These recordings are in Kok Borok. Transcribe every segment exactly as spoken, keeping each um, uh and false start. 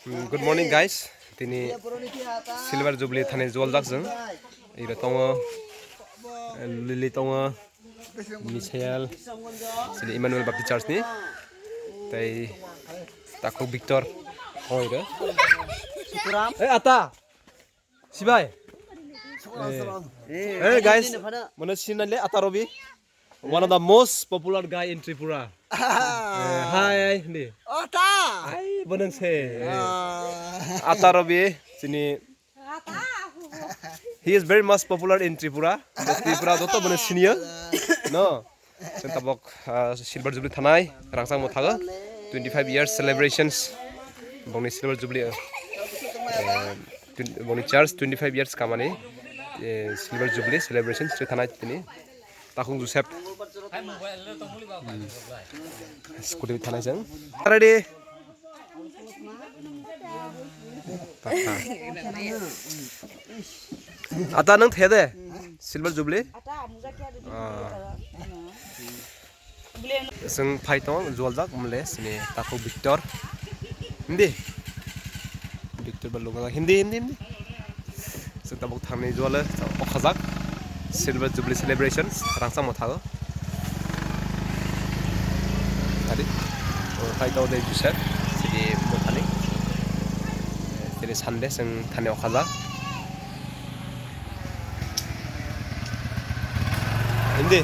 Good morning, guys. Tini Silver Jubilee thani jual jak jeng. Iro tongo, Lily tongo, Michael, sini Emmanuel Baptist Church ni. Tai Takhuk Victor. Oh, iro. Eh, ata. Sibai. Eh, guys, mana sini le ata Robi. One of the most popular guy in Tripura. Eh, hi, hi, hindi. Ata. Ai, bonang se. Ah. Ata Robi, sini. He is very much popular in Tripura. Tripura joto bone senior. No. Sen tabok, ah, Silver Jubilee thanai, rangchak mothago. Twenty-five years celebrations. Bongni Silver Jubilee, eh, twen-, bongni church twenty-five years kamani, eh, Silver Jubilee celebrations thanai tini. Takhuk Joseph. Hmm. Scooty thanai jeng. Ready? Ata nang the de? Silver Jubilee? Ah. Seng phai tong jual jak mole sini Takhuk Victor. Hindi. Victor ba lunga hindi, hindi, hindi. Seng tabuk thangni jual o khajak. Silver Jubilee celebration rangchak mothago. Tadi. O, phai tong de Joseph sini mothani. Tini Sunday seng thani o khajak. Hindi.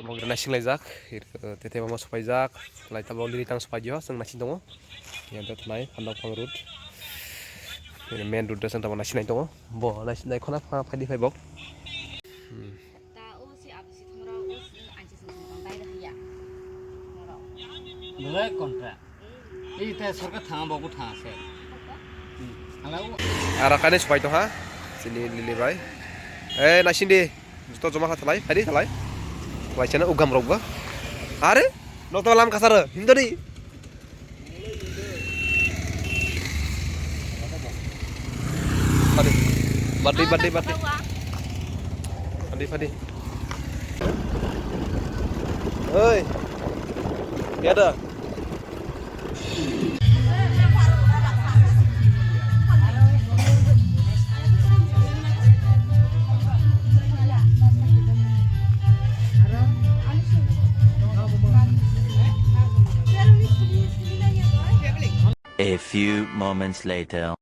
Tabok naising laijak, tete mama sopaijak, lai tabok lili tang sopaijak, chwng naising tongo. Yang thanai Phandaphang road. Ini main road, chwng tabok naising nai tongo. Bo naising nai khona pha-, phaidi phai bok. Hmm. Belai kontra. Ite sorkar thang bo thang se. Hala u. Ara kane sopai tongha. Sini lili bai. Eh, naising di. Joto joma kha thalai. Phaidi thalai. Thalai chana ugam rok ba. Are? Nok tama lam kasar. Hindori. Phaidi. Phaidi, phaidi, phaidi. Phaidi, phaidi. Oi. Kaya dah? A few moments later.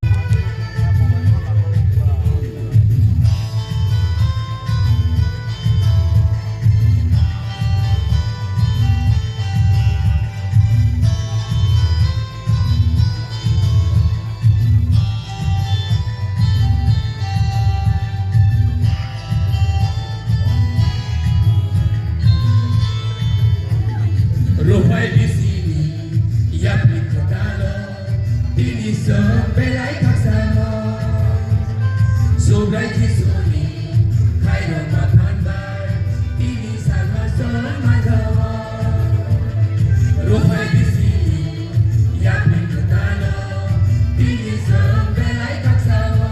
Rohai bisini yapri kotalo, tini song belai khasamo. Subrai Jisuni khairok ma phanbai, tini salma song manjao. Rohai bisini yapri kotalo, tini song belai khasamo.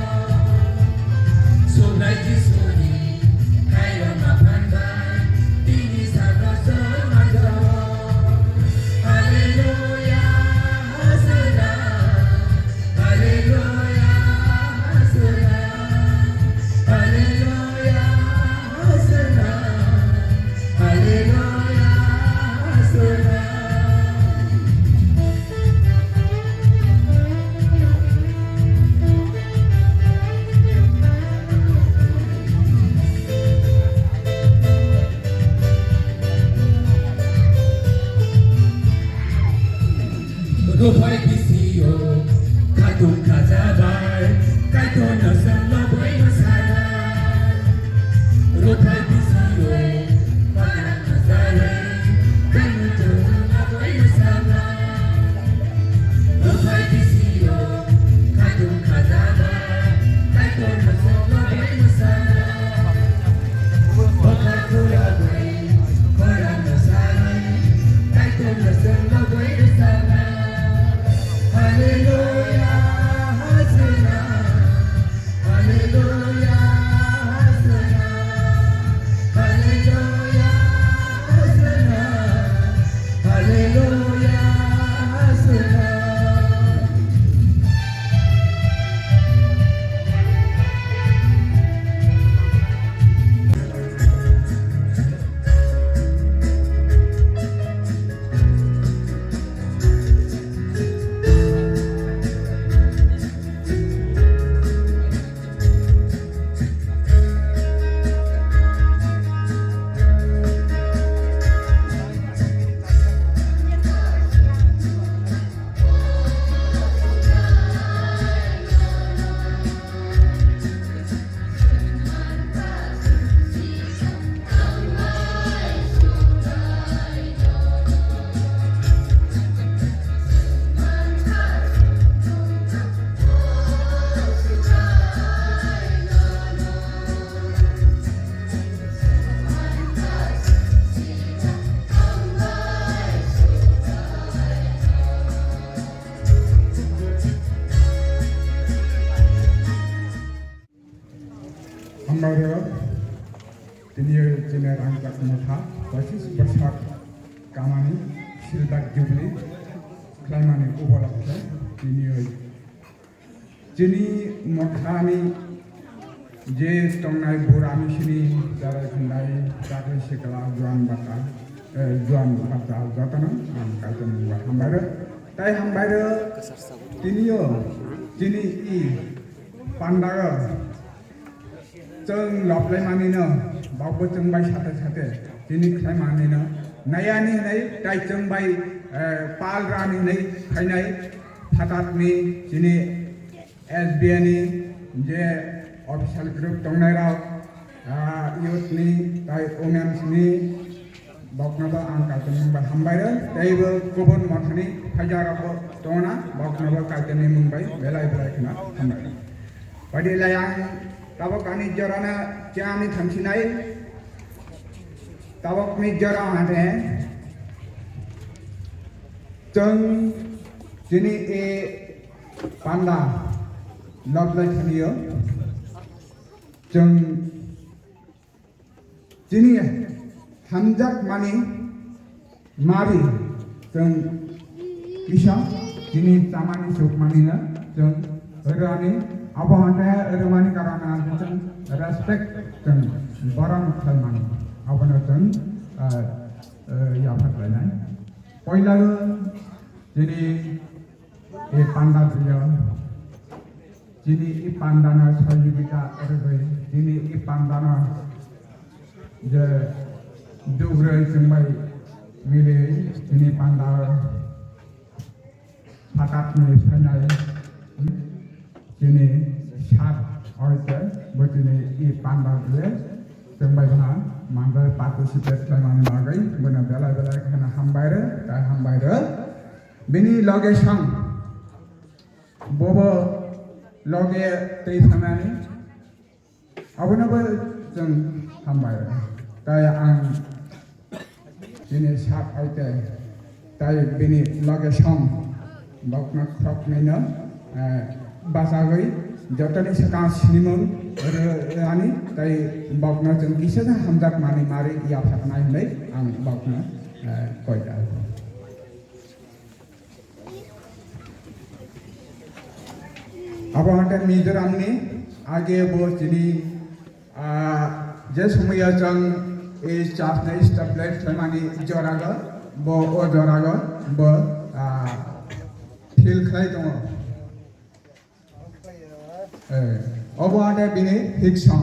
Subrai Jisuni khairok ma phanbai, tini salma song manjao. Hallelujah, Hosanna. Hallelujah, Hosanna. Hambai rok, tini chini rangchak motha pochis bosor kamani silver jubilee khlaimani upolokhe tini chini mothani je tongnai burani sini jarai khandai chakri sikla juan bata, eh, juan bata jotono ang kaitor mungba hambai rok. Tai hambai rok tini o chini i pandaro chwng loblaimanino, bokbo chwng bai sate sate chini khlaimanino, nayani hinwi tai chwng bai, eh, pal rani hinwi phainai phatatni chini S B A ni je official group tongnai rok, ah, youth ni tai women's ni, bokno bo ang kaitor mung bai hambai rw, tei bo kubun mothani phaijak rok bo tongna, bokno bo kaitor ni mung bai belai belai kheno hambai rw. Padi lai ang tabok ani jorana chani thamsinai, tabok ni jora hade chwng chini e panda loblai thaniyo chwng Chini hamjakmani mari chwng kisa chini chamani sukmanino chwng rwani, abo hwnkhai rwmani karana chwng respect chwng borom khlaimani, abono chwng, ah, ah, yapha khlainai. Poila chini e panda priyo. Chini i pandano sohojogita rwgwi, chini i pandano je dugrwi chwngbai miliwi, chini panda phatatni phainai, chini sat oite bo chini i panda je chwngbai ha mandai participate khlaimani bagwi bono belai belai kheno hambai rw, tei hambai rw. Bini loge song Bobo loge tei thangnani, abono bo chwng hambai. Tai ang bini sak oite, tai bini loge song bokno khoroknwino, eh, bachagwi jotoni swkang sinimung rwani, tai bokno chwng kisa hamjakmani mari yapharnai hinwi ang bokno, eh, koijago. Abo hwnkhe Mizoramni age bo chini, ah, je somoyo chwng ei church ni establish khlaimani jorago, bo o jorago bo, ah, feel khlai tongo. Eh, obo ane bini fiction.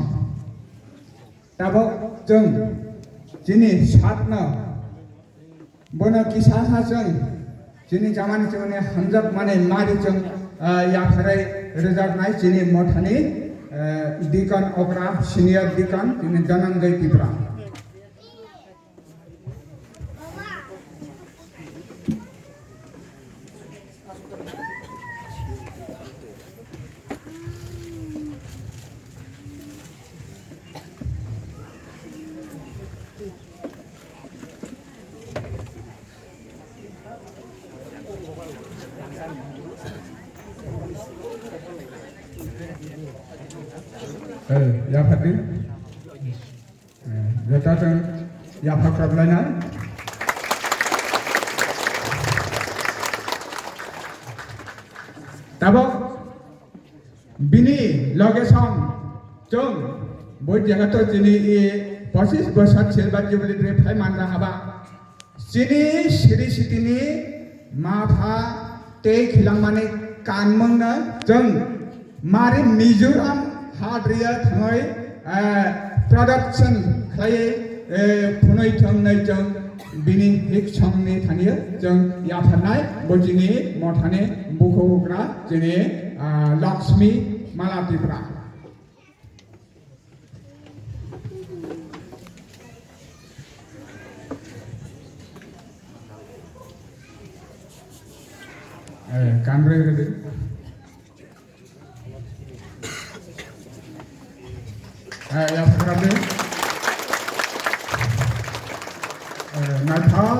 Tabok chwng chini satno bono kisa sa chwng chini chamani chwngni hamjak mani mari chwng, ah, yapharai rwjaknai chini mothani, eh, deacon okra, senior deacon chini Dhananjay Tripura. Eh, ya Fadil. Eh, joto chwng yapha koklainai. Tabok bini loge song chwng bo jaga to chini i pochis bosor silver jubilee re phai manda haba. Chini siri sitini mapha tei khilangmani kanmungno chwng mari Mizoram hadria thangwi, eh, production khlaiwi, eh, phunui thwngnai chwng bini hik songni thani chwng yapharnai bo chini mothani bukhugra chini, ah, Lakshmi Mala Tripura. Eh, kanrwi rwdi. Eh, ya, kanrwi. Eh, naithok.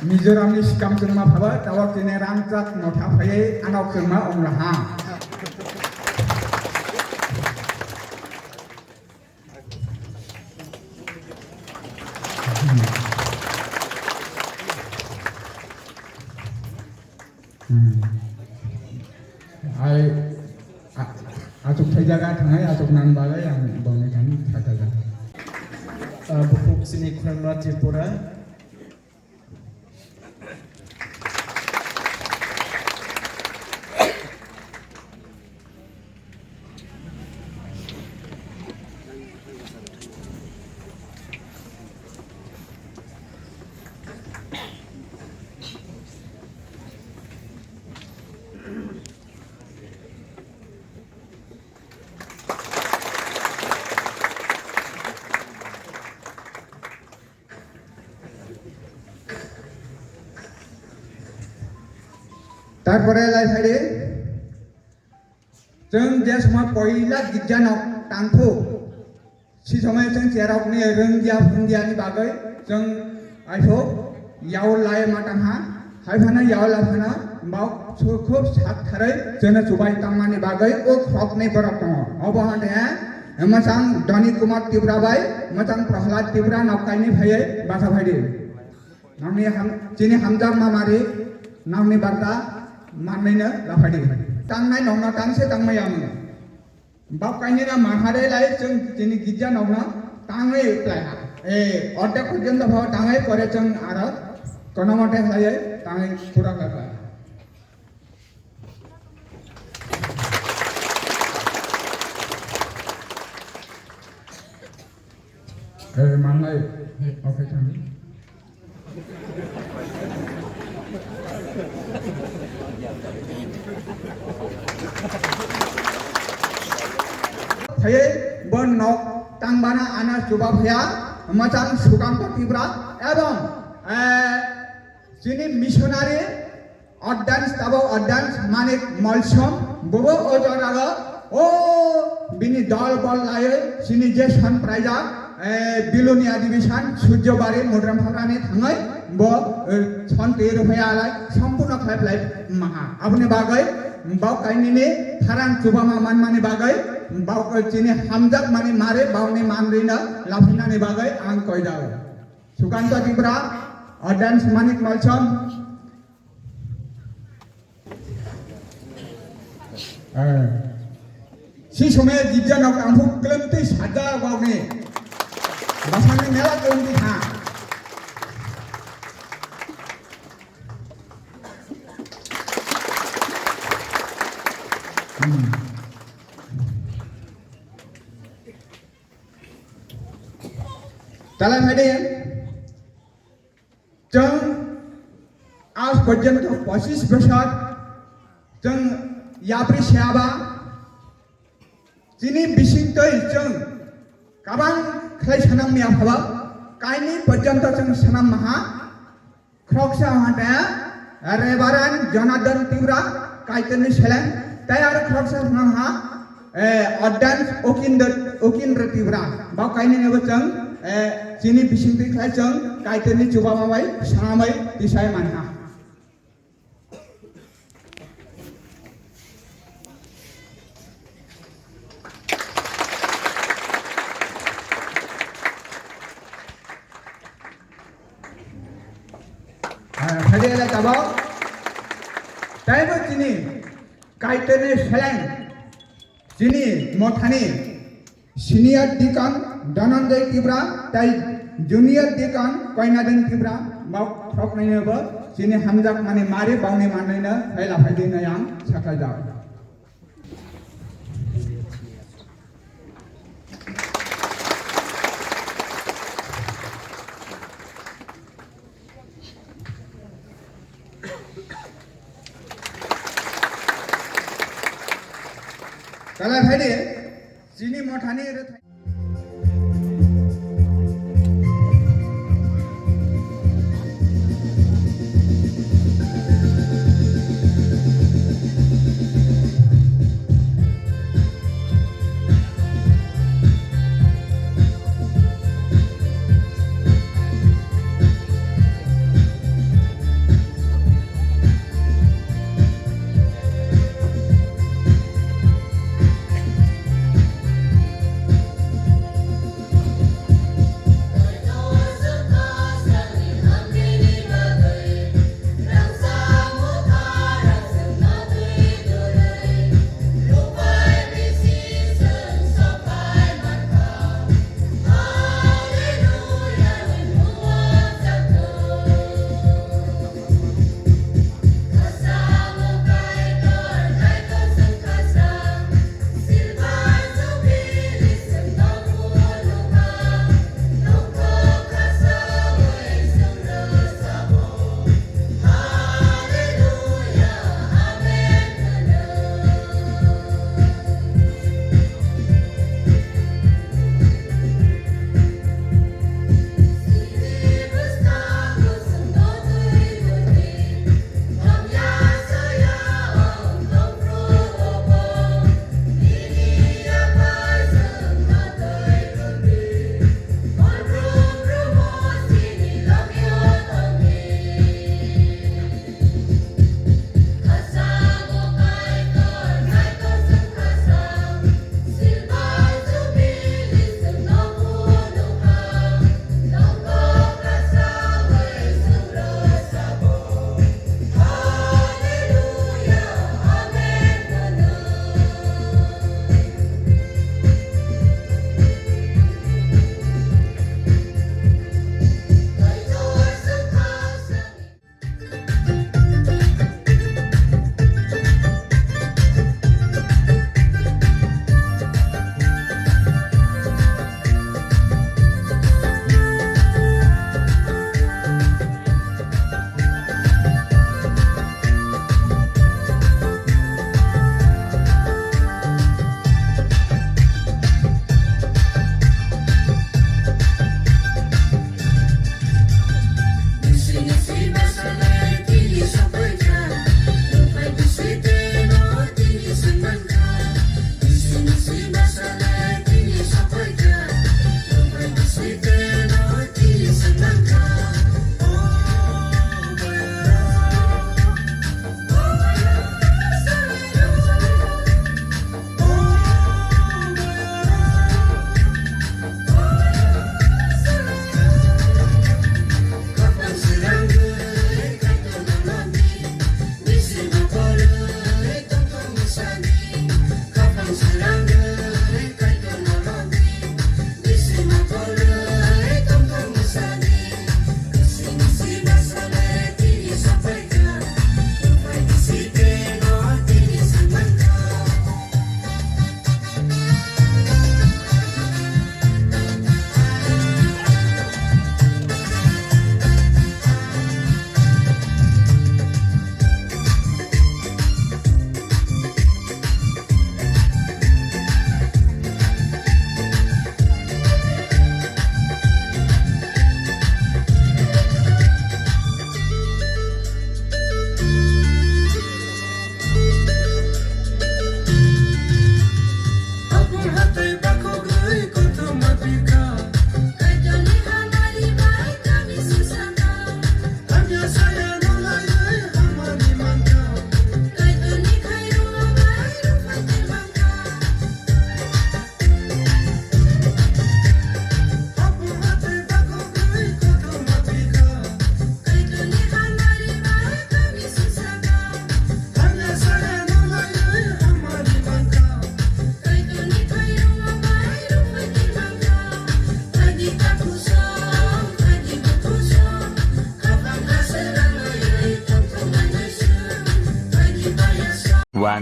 Mizoramni sikam chwngma phabai, tabok tini rangchak motha phaiwi anok chwngma wnglaha. Achuk thai jaga thangai achuk nang bagwi ang bongni thani thaka jaga. Ah, bukuk sini Khorangma Tripura. Tarpore lai phaidi, chwng je somoi poila girja nok tangkhu, si somoi chwng cherokni rwngya phwrwngya ni bagwi chwng aiphu yaul lai ma tangha. Hai phano yaola phano bok su-, khub sak tharwi chwngno chubai tongmani bagwi o khoroknwi borok tongo. Obo hwnkhe mwchang Dhoni Kumar Tripura bai mwchang Prahlad Tripura nok kainwi phaiwi basa phaidi. Nokni ham-, chini hamjakma mari nokni barta manwino laphaidi. Tangnai nokno tangse tangmaya mwngo. Bap kainwino manharwi lai chwng chini girja nokno tangwi plaiha. Eh, ordek porjonto pho tangwi pore chwng aro kono mote khlaiwi tangwi pura khlaiha. Eh, manlai, okay, thank you. Phaiwi bo nok tangbana ano chuba phaiya, mwchang Sukanta Tripura, ebong, eh, chini missionary Ordans tabo Ordans Manik Molsom, bobo o jorao o bini dol bol laiwi chini je son praijak, eh, Bilonia division Surjobari Mudram Phagrani thangwi bo, eh, son twi rwphai alai sompurno khlai phlai maha. Aboni bagwi bok kainwini tharang chubama manmani bagwi bok, eh, chini hamjakmani mari bokni manrino laphinani bagwi ang koijago. Sukanta Tripura, Ordans Manik Molsom, Eh. Si somoi girja nok tangphuk kwlwng twi sajak bokni. Bwsakni mela kwlwng twi kha. Hmm. Talai phaidi. Chwng aaj porjonto pochis bosor chwng yapri seba chini bisingtwi chwng kabang khlai sanam ya phaba kainwi porjonto chwng sanam maha. Khoroksa hwnkhe Reverend Jonathan Tripura, Kaitorni seleng, tei aro khoroksa hwnkha, eh, Ordans Okindra, Okindra Tripura. Bo kainwi bo chwng, eh, chini bisingtwi khlai chwng Kaitorni chubama bai sanamwi tisai mankha. Ah, phaidi le tabok. Taibo chini Kaitorni seleng, chini mothani Senior Deacon Dhananjay Tripura tei Junior Deacon Koinaden Tripura, bok thoknaino bo chini hamjakmani mari bokni manwino phai laphaidi hinwi ang sakhaijak. Talai phaidi, chini mothani rwthai.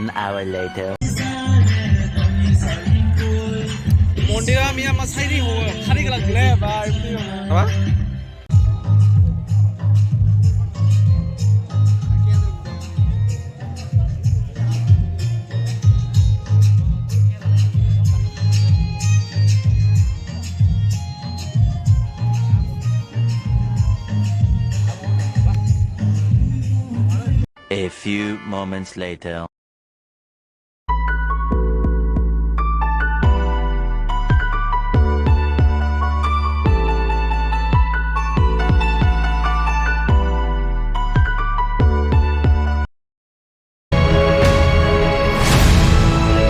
An hour later. Mondir ami ama sairi ho khari gelak le ba. Apa? A few moments later.